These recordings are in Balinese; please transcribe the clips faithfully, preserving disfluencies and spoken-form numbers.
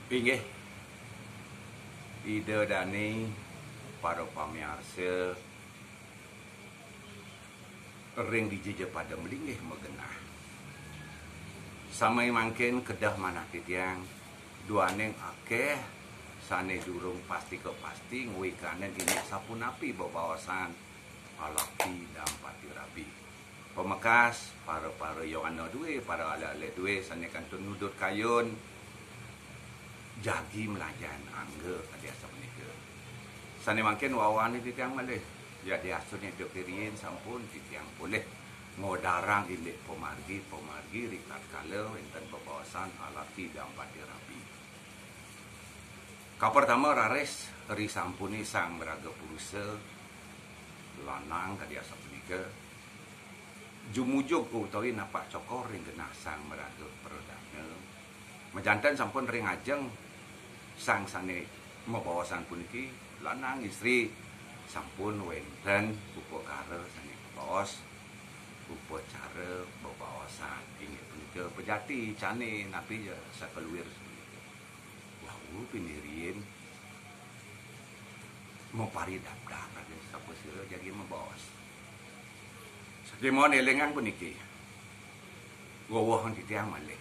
Inggih, Ida Dane, para pamiarsa, ring dija ja pada malinggih magenah. Sami mangkin kedah manah titiang, duaning akeh sane durung pastika pasti ngwikanin indik sapunapi bebaosan alaki dampati rabi. Pamekas, para-para yowana due, para ale-ale due sane kantun nudut kayun, jagi mlajahin angga kadi asapunika. Sane mangkin wawanin titiang malih, yadiastun ida riin sampun titiang polih ngodarang indik pamargi-pamargi ritatkala wenten bebaosan alaki dampati rabi. Kapertama raris risampune sang maraga purusa lanang kadi asapunika, jumujug utawi napak cokor ring genah sang maraga pradana. Majanten sampun ring ajeng sang sane mabaosan puniki, lanang istri sampun wenten upakara sane kabaos, upacara bebaosan. Inggih punika pejati cane napi ja sakaluir sapunika. Wau pinih riin maparidabdab, sapa sira jagi mabaos. Sakemawon elingang puniki. Wewehan titiang malih.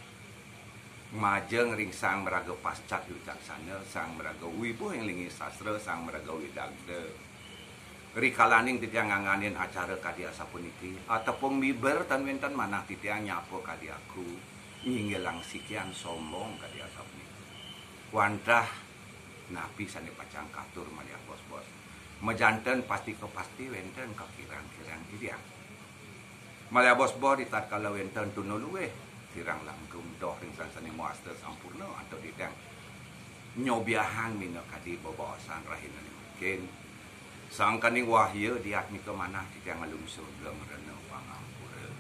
Majeng ring sang maraga pascat wicaksana, sang maraga wibuh ing linggih sastra, sang maraga widagda. Rikalaning titiang ngangganin acara kadi asapuniki, atepung miber tan wenten manah titiang nyapa kadi aku, nginggilang sikian sombong kadi asapuniki. Wantah napi sane pacang katur malih abos-bos. Majanten pastika pasti wenten kakirang-kirang titiang. Malih abos-bos ritatkala wenten tuna luih, kirang langkung doh ring sang sane mawasta sampurna antuk titiang nyobiahang minakadi bebaosan rahinane mangkin. Sangkaning wahya diatmika manah titiang ngalungsur geng rena pangampura.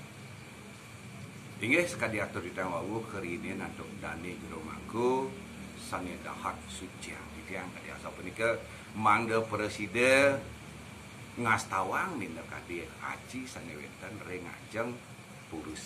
Inggih sakadi atur titiang wau, kariinin antuk dane jero mangku sane dahat suciang titiang kadi asapunika, mangda prasida ngastawang minakadi aci sane wenten ring ajeng purus